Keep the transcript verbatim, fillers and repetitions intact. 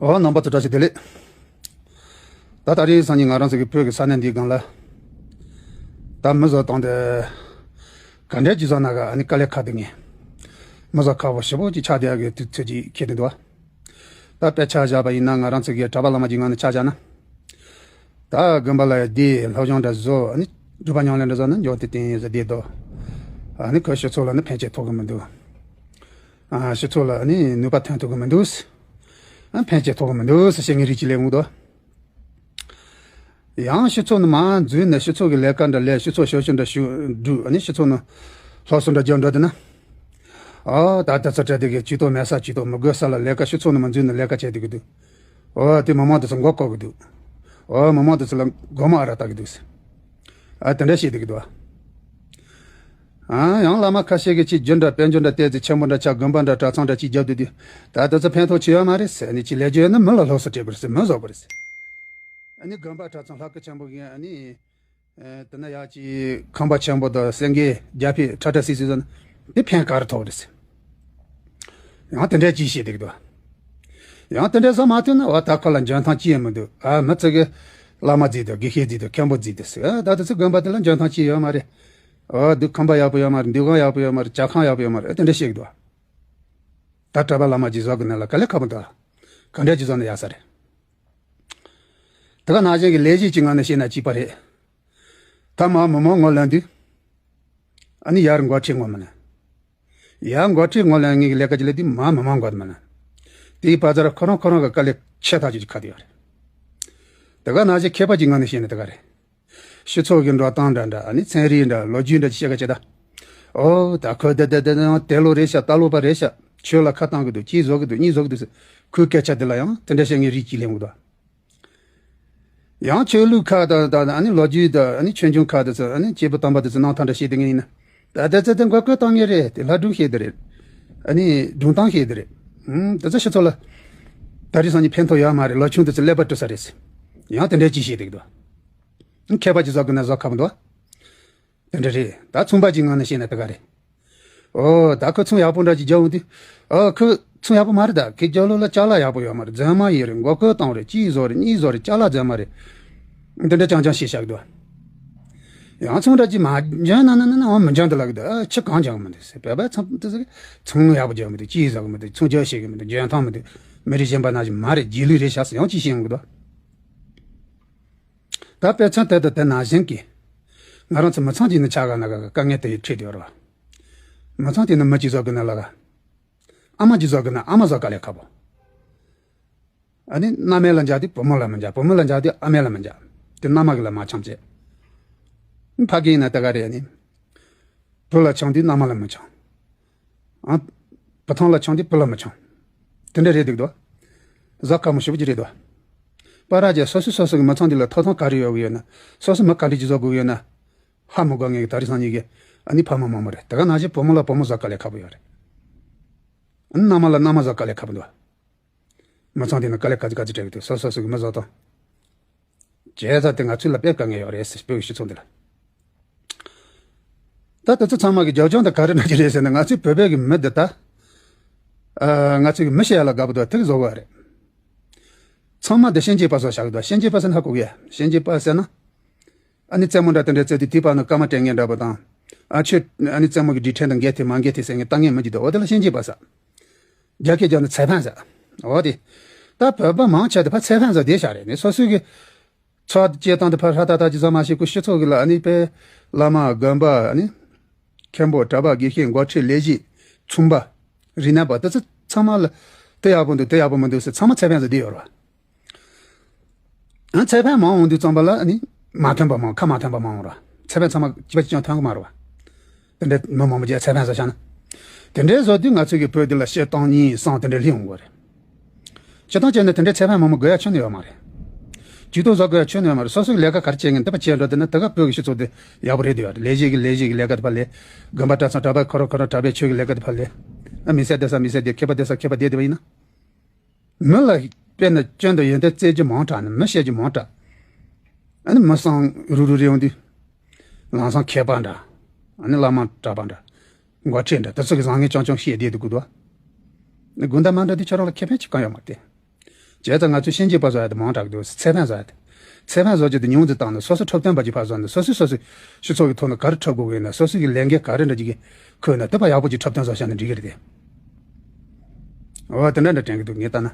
འོ། རྣམ་པ་ཚོ་བཀྲ་ཤིས་བདེ་ལེགས། ད་ད་རེས་སང་ཉིན་ང་རང་ཚོ་གི་བོད་ཀྱི་ས་གནས་འདིའི་སྒང་ལ། ད་མི་བཟོ་སྟངས་དེ་ག་འདྲས་ཅིག་བཟོ་ན་ག་ཨ་ནི་དཀའ་ལས་ཁག་འདུག་ངས། མི་བཟོ་ཁག་པོ་ཞེ་པོ་ཅིག་ཆགས་བསྡད་ཡག་གི་དུས་ཚོད་ཅིག་འཁེལ་བསྡད་འདུག་བ། ད་དཔེ་ཆ་བཞག་པ་ཡིན་ན། ང་རང་ཚོ་གི་གྲྭ་པ་བླ་མ་གྱི་ངང་ནས་ཆ་བཞག་ན། ད་དགོན་པ་ལ་བསྡད། སློབ་སྦྱོང་འདྲ་བཟོ། ཨ་ནི་སྒྲུབ་པ་ཉམས་ལེན་འདྲ་བཟོ་ན་འཇོན་ཏན་ཏན་ཡོད་ཟེར་བསྡད་དོ། ཨ་ནི་ཁོས་སྤྱི་ཚོགས་ལ་ནི་ཕན་ཆེ་ཐོགས་གི་མི་འདུག། ཨ། སྤྱི་ཚོགས་ལ་ནི་ནུས་པ་ཐོན་ཐུབ་ཀྱི་མི་འདུག། ཨ། ཕན་ཆེ་ཐོགས་ཀྱི་མི་འདུག་ཟེར་བཤད་མཁན་རིགས་ཅིག་སླེབས་འོང་དོ། ཡང་སྤྱི་ཚོགས་ནང་མར་འཛུལ་ནས་སྤྱི་ཚོགས་ཀྱི་ལས་ཀ་འདྲ་ལས། སྤྱི་ཚོགས་ཞབས་ཞུ་འདྲ་ཞུ་སྒྲུབ། ཨ་ནི་སྤྱི་ཚོགས་ནང་སློབ་གསོ་འདྲ་རྒྱག་འགྲོ་བསྡད་ན། ཨ། ད་ལྟ་ཚོ་གྲ་སྒྲིག་གི་ཇུས་གཏོགས་མེད་ས། ཇུས་གཏོགས་མི་དགོས་ས་ལ་ལས་ཀ། སྤྱི་ཚོགས་ནང་མར་འཛུལ་ནས་ལས་ཀ་བྱེད་བསྡད་ཀྱི་འདུག། ཨོ། དེ་མི་མང་དེ་ཚོ་མགོ་སྐོར་གྱི་འདུག། ཨོ། མི་མང་དེ་ཚོ་ལ་མགོ་མ་ཨ་རག་བཏགས་ཀྱི་འདུག་ཟེར། ཨ། དེ་འདྲ་བཤད་བསྡད་ཀྱི་འདུག། ཨ། ཡང་བླ་མ་ཁ་ཤས་ཀྱིས་ཅིག་རྒྱུ་འདྲ་དཔལ་འབྱོར་འདྲ་བལྟས་ཚེ་ཆེན་པོ་འདྲ་ཆགས། དགོན་པ་འདྲ་གྲྭ་ཚང་འདྲ་ཅིག་རྒྱབ་བསྡད་དུས། ད་དེ་ཚོ་ཕན་ཐོགས་ཅི་ཡོད་མ་རེད་ཟེར་ནས་ཅིག་ལས་རྒྱུ་ཡོད་ན་མི་ལ་སློབ་གསོ་སྤྲད་དགོས་རེད་ཟེར། མི་བཟོ་དགོས་རེད་ཟེར། ཨ་ནི་དགོན་པ་གྲྭ་ཚང་ལྷ་སྐུ་ཆེན་པོ་གིས། ཨ་ནི། ཨེ། དེ་ན་ཡག་ཅིག་ཁང་པ་ཆེན་པོ་དང་སེང་གེ་རྒྱ་ཕིབས་ཁྲ་ཁྲ་སིག་སིག་བཟོས་ན་དེ་ཕན་ག་རེ་ཐོགས་རེད་ཟེར། ཡང་དེ་འདྲས་ཅིག་བཤད་བསྡད་ཀྱི་འདུག། ཡང་དེ་འདྲས་བཟོ་མ་ཐུབ་ན། འོ། ད་ཁོ་ལ་འཇོན་ཐང་ཅི་ཡང་མི་འདུག། ཨ། མི་ཚོ་གིས་བླ་མ་བརྩིས་འདུག། དགེ་བཤེས་བརྩིས་འདུག། མཁན་པོ་བརྩིས་འདུག་ཟེར། ཨ། ད་དེ་ཚོ་དགོན་པ་དེ་ལ་འཇོན་ཐང་ཅི་ཡོད་མ་རེད། འོ། འདུག། ཁང་པ་ཡག་པོ་ཡོད་མ་རེད། འདུ་ཁང་ཡག་པོ་ཡོད་མ་རེད། ཇ་ཁང་ཡག་པོ་ཡོད་མ་རེད། ཨ། དེ་འདྲས་བཤད་ཀྱི་འདུག། ད་གྲྭ་པ་བླ་མ་ཅིག་བཟོ་དགོས་ན་ལ་དཀའ་ལས་ཁག་པོ་འདུག། ག་འདྲས་ཅིག་བཟོ་ན་ཡག་ས་རེད། དེ་ག་ནང་བཞིན་གྱི་ལས་གཞི་གཅིག་ངང་ནས་བཤད་ན་གཅིག་པ་རེད། ད་མར་མི་མང་ངོ་ལོན་དུས། ཨ་ནི་ཡར་འགོ་ཁྲིད་ངོ་མི་ལོན། ཡར་འགོ་ཁྲིད་ངོ་ལོན་མཁན་གྱི་ལས་ཀ་ཅིག་ལས་དུས། མར་མི་མང་མགོ་མི་ལོན། དེའི་བར་མཚམས་ལ་ཁོ་རང་ཁོ་རང་གི་དཀའ་ལས་ཆེ་ཐག་ཆོད་ཅིག་ཁག་བསྡད་ཡོད་རེད། དེ་ག་ནང་བཞིན་མཁས་པ་གྱི་ངང་ནས་བཤད་ན་དེ་ག་རེད། སྤྱི་ཚོགས་ཀྱི་འགྲོ་སྟངས་འདྲ་འདྲ། ཨ་ནི་ཚན་རིག་འདྲ། ལོ་རྒྱུས་འདྲ་ཅིག་བཤད་ག་བྱེད་ད། ཨོ། ད་ཁོ་དེ་དེ་དེ་དེ་ལོ་རེད་ཤག། ད་ལོ་པ་རེད་ཤག། ཆོས་ལ་ཁ་བཏང་གི་འདུག། གཅིག་བཟོ་གི་འདུག། གཉིས་བཟོ་གི་འདུག་ཟེར། ཁོའི་སྐད་ཆ་དེ་ལ་ཡང་དེ་འདྲ་བཤད་མཁན་རིགས་ཅིག་སླེབས་འོང་དོ། ཡང་ཆོས་ལུགས་ཁག་དང་དང་། ཨ་ནི་ལོ་རྒྱུས་དང་། ཨ་ནི་ཆོས་འབྱུང་ཁག་དེ་ཚོ། ཨ་ནི་སྐྱེས་བུ་དམ་པ་དེ་ཚོ་རྣམ་ཐར་འདྲ་བཤད་བསྡད་མཁན་ཡིན་ན། ད་དེ་ཚོ་དེ་མགོ་སྐོར་བཏང་མཁན་རེད། དེ་ལྷ་སྒྲུང་བཤད་དེ་རེད། ཨ་ནི་སྒྲུང་གཏམ་བཤད་དེ་རེད། ཨུམ། དེ་ཚོ་སྤྱི་ཚོགས་ལ་ད་རེས་སང་ཉིན་ཕན་ཐོགས་ཡོད་མ་རེད། ལོ་ཆུང་དེ་ཚོ་ཀླད་པ་བཀྲུ་ས་རེད་ཟེར། ཡང་དེ་འདྲས་ཅིག་བཤད་བསྡད་ཀྱི་འདུག། མཁས་པ་ཅིག་བཟོ་དགོས་ན་བཟོ་ཁག་མི་འདུག། དེ་འདྲ་རེད། ད་ཚོང་པ་གྱི་ངང་ནས་བཤད་ན་དེ་ག་རེད། ཨོ། ད་ཁོས་ཚོང་ཡག་པོ་འདྲ་ཅིག་རྒྱག་འོང་དུས། ཨོ། ཁོས་ཚོང་ཡག་པོ་མ་རེད། ད་ཁོའི་རྒྱབ་ལོགས་ལ་ཅ་ལག་ཡག་པོ་ཡོད་མ་རེད། རྫུན་མ་ཡིན་རེད། མགོ་སྐོར་བཏང་རེད། གཅིག་བཟོ་རེད། གཉིས་བཟོ་རེད། ཅ་ལག་རྫུན་མ་རེད། འདི་འདྲ་རྐྱང་རྐྱང་བཤད་བཞག་གི་འདུག། ཡང་ཚོང་འདྲ་ཅིག་མ་འཇོན་ན་ན་ན་ན། འོ། མི་འཇོན་དུ་ལབ་ཀྱི་འདུག། ཨ། ཁྱོས་གང་སྦྱང་གི་མི་འདུག་ཟེར། བོད་པའི་ཚོང་དེ་ཚོ་གིས་ཚོང་ཡག་པོ་རྒྱག་གི་མི་འདུག། གཅིག་བཟོ་གི་མི་འདུག། ཚོང་རྒྱག་ཤེས་ཀྱི་མི་འདུག། འཇོན་ཐང་མི་འདུག། མི་རིགས་གཞན་པ་ནང་བཞིན་མ་རེད། རྗེས་ལུས་རེད་ཤག་ཟེར་ཡང་ཅིག་བཤད་ཡོང་གི་འདུག། ད་དཔེ་མཚོན་དེ་དང་དེ་ནང་བཞིན་གྱི། ང་རང་ཚོ་མི་ཚང་གཅིག་ནི་ཆ་ག་ན་ག་གི་དཀའ་ངལ་དེ་འཕྲད་བསྡད་ཡོད་རེད་བ། མི་ཚང་དེ་ནི་མི་གཅིག་བཟོ་དགོས་ན་ལ་ག། ཨ་མ་གཅིག་བཟོ་དགོས་ན་ཨ་མ་བཟོ་དཀའ་ལས་ཁག་པོ། ཨ་ནི་མནའ་མ་ལ་འཇགས་དུས་བུ་མོ་ལ་མི་འཇགས། བུ་མོ་ལ་འཇགས་དུས་ཨ་མ་ལ་མི་འཇགས། དེ་མནའ་མ་གི་ལ་མ་འཆམ་བྱས། ཕ་གི་ཡིན་ན་དེ་ག་རེད། ཨ་ནི་བུ་ལ་འཆམ་དུས་མནའ་མ་ལ་མི་འཆམ། ཨ། བུ་ཐང་ལ་འཆམ་དུས་བུ་ལ་མི་འཆམ། དེ་འདྲ་རེད་འདུག་དོ། བཟོ་དཀའ་མོ་ཞེ་པོ་ཅིག་རེད་དོ། པ་ར་ཅན་སོ་སོས་སོ་སོ་གི་མི་ཚང་འདི་ལ་ཐོབ་ཐང་ག་རེ་ཡོད་གི་ཡོད་ན། སོ་སོ་མི་ག་འདྲ་ཅིག་བཟོ་དགོས་ཡོད་ན། ཧ་མི་གོ་ངེས་གི། ད་རེས་སང་ཉིན་གི་ཨ་ནི་ཕ་མ་མང་པོ་རེད། དེ་ག་ནང་བཞིན་བུ་མོ་ལ་བུ་མོ་བཟོ་དཀའ་ལས་ཁག་པོ་ཡོད་རེད། ཨ་ནི་མནའ་མ་ལ་མནའ་མ་བཟོ་དཀའ་ལས་ཁག་པོ་འདུག། མི་ཚང་དེ་ནི་དཀའ་ལས་ག་ཚོད་ག་ཚོད་འཕྲད་གི་འདུག། སོ་སོ་སོ་གི་མི་བཟོ་སྟངས། བྱས་ཙང་དེ་ང་ཚོ་ལ་དཔེ་དཀའ་ངལ་ཡོད་རེད་ཟེར། བོད་ཀྱི་སྤྱི་ཚོགས་འདི་ལ། ད་དེ་ཚོ་ཚང་མ་གི་རྒྱབ་ལྗོངས་དེ་ག་རེ་འདྲ་ཅིག་རེད་ཟེར་ན། ང་ཚོའི་བོད་པའི་གི་མི་འདི་ད། ཨ། ང་ཚོའི་གི་མི་བཤད་ཡ་ལ་དགའ་པོ་འདུག། དེ་གི་བཟོ་དགོས་རེད། ཚང་མ་འདི་གཤིན་རྗེ་པ་བཟོ་བཞག་གི་འདུག། གཤིན་རྗེ་པ་ཟེར་ན་ཧ་གོ་གི་ཡ། གཤིན་རྗེ་པ་ཟེར་ན། ཨ་ནི་རྩེད་མོ་འདྲ་དེ་འདྲ་རྩེ་དུས་དེའི་བར་ན་སྐར་མ་སྤྲད་མཁན་འདྲ་པོ་དང་། ཨ། ཁྱོད་ཨ་ནི་རྩེད་མོ་གི་སྒྲིག་ཁྲིམས་དང་འགལ་ཐལ་མ་འགལ་ཐལ་ཟེར་མཁན་བཏང་མཁན་མི་འདུག། འོ་དེ་ལ་གཤིན་རྗེ་པ་ཟེར། རྒྱ་སྐད་རྒྱབ་ན་裁判ཟེར། འོ་དེ། ད་བོད་པ་མང་ཆེ་བ་དེ་ཕར་裁判ཟེར་བསྡད་བཞག་རེད། ཨ་ནི་སོ་སོའི་གི་འཚོ་བ་སྐྱེལ་སྟངས་དེ་ཕར་ཧྲ་ཏག་ཏག་ཅིག་བཟོ་མ་ཤེས་གོ། སྤྱི་ཚོགས་གི་ལ། ཨ་ནི་དཔེ་བླ་མ་དགོན་པ། ཨ་ནི་མཁན་པོ་གྲྭ་པ་དགེ་བཤེས་འགོ་ཁྲིད་ལས་བྱེད་ཚོང་པ་རིག་གནས་པ་དེ་ཚོ་ཚང་མ་ལ་དེ་ཡག་པོ་འདུག། དེ་ཡག་པོ་མི་འདུག་ཟེར་ཚང་མ་裁判ཟེར་བསྡད་ཡོད་རེད་བ། ཨ།裁判མང་འོང་དུས་ཙམ་པ་ལ་ཨ་ནི་མ་མཐུན་པ་མང་། ཁ་མ་མཐུན་པ་མང་འོང་ར།裁判ཚང་མ་གཅིག་པ་གཅིག་རྐྱང་ཐོན་གི་མ་རེད་བ། དེ་འདྲའི་མི་མང་པོ་ཅིག་裁判བཟོ་བཞག་ན། དེ་འདྲའི་བཟོ་དུས་ང་ཚོ་གི་བོད་འདི་ལ་སྤྱིར་བཏང་གཉིས་གསུམ་དེ་འདྲའི་སླེབས་འོང་གི་རེད། སྤྱིར་བཏང་བྱས་ན་དེ་འདྲའི་裁判མང་པོ་དགོས་ཡ་ཁྱོན་ནས་ཡོད་མ་རེད། ཇུས་གཏོགས་བཟོ་དགོས་ཡ་ཁྱོན་ནས་ཡོད་མ་རེད། སོ་སོ་གི་ལས་ཀ་ག་རེ་བྱེད་མཁན་དེ་ཕར་བྱས་འགྲོ། དེ་ན་དེ་ག་བོད་ཀྱི་སྤྱི་ཚོགས་དེ་ཡག་པོ་རེད་འདུག་ཡ། ལས་བྱེད་ཀྱི་ལས་བྱེད་ཀྱི་ལས་ཀ་དེ་ཕར་ལས། དགོན་པ་གྲྭ་ཚང་གྲྭ་པ་ཁོ་རང་ཁོ་རང་གྲྭ་པའི་ཆོས་ཀྱི་ལས་ཀ་དེ་ཕར་ལས། ཨ། མི་སེར་བསྡད་ས་མི་སེར་བསྡད། མཁས་པ་བསྡད་ས་མཁས་པ་བསྡད་བསྡད་པ་ཡིན་ན། མི་ལ་དཔེར་ན་སྐྱོན་དང་ཡོན་ཏན་བཙལ་རྒྱུ་མང་དྲགས་ནས། མི་བཤད་རྒྱུ་མང་དྲགས། ཨ་ནི་མི་སང་རུག་རུག་རེད་འོང་དུས། ལམ་སང་མཁས་པ་འདྲ། ཨ་ནི་བླ་མ་གྲྭ་པ་འདྲ། འགོ་ཁྲིད་འདྲ། དེ་ཚོ་གི་བཟང་ངན་རྐྱང་རྐྱང་བཤད་བསྡད་འདུག་གི་འདུག། ཨ་ནི་དགོང་དག་མ་འདྲ་དུས་ཁྱོད་རང་ལ་ཁེ་ཕན་ཅི་གང་ཡོད་མ་རེད། བྱས་ཙང་ང་ཚོས་ཤན་འབྱེད་པ་བཟོ་ཡ་དེ་མང་དྲགས་འདུག་ཚེ་ཕན་བཟོ་ཡ་དེ། ཚེ་ཕན་བཟོ་རྒྱུ་དེ་ཉུང་ཙམ་བཏང་ནས་སོ་སོ་འཁྲབ་སྟོན་པ་ཅིག་ཕར་བཟོ་ནས་སོ་སོས་སོ་སོའི་སྤྱི་ཚོགས་ཀྱི་ཐོག་ནས་ག་རེ་འཁྲབ་དགོས་ཀྱི་ཡིན་ན། སོ་སོ་གི་ལས་འགན་ག་རེ་འདྲ་ཅིག་གི་ཁུར་ནས་དེ་ཕར་ཡག་པོ་ཅིག་འཁྲབ་སྟོན་བཟོ་བྱས་ན་འགྲིག་གི་རེད་དེ། འོ་དེ་འདྲ་འདྲ་དྲན་གྱི་འདུག་ངས་ལྟ་ན།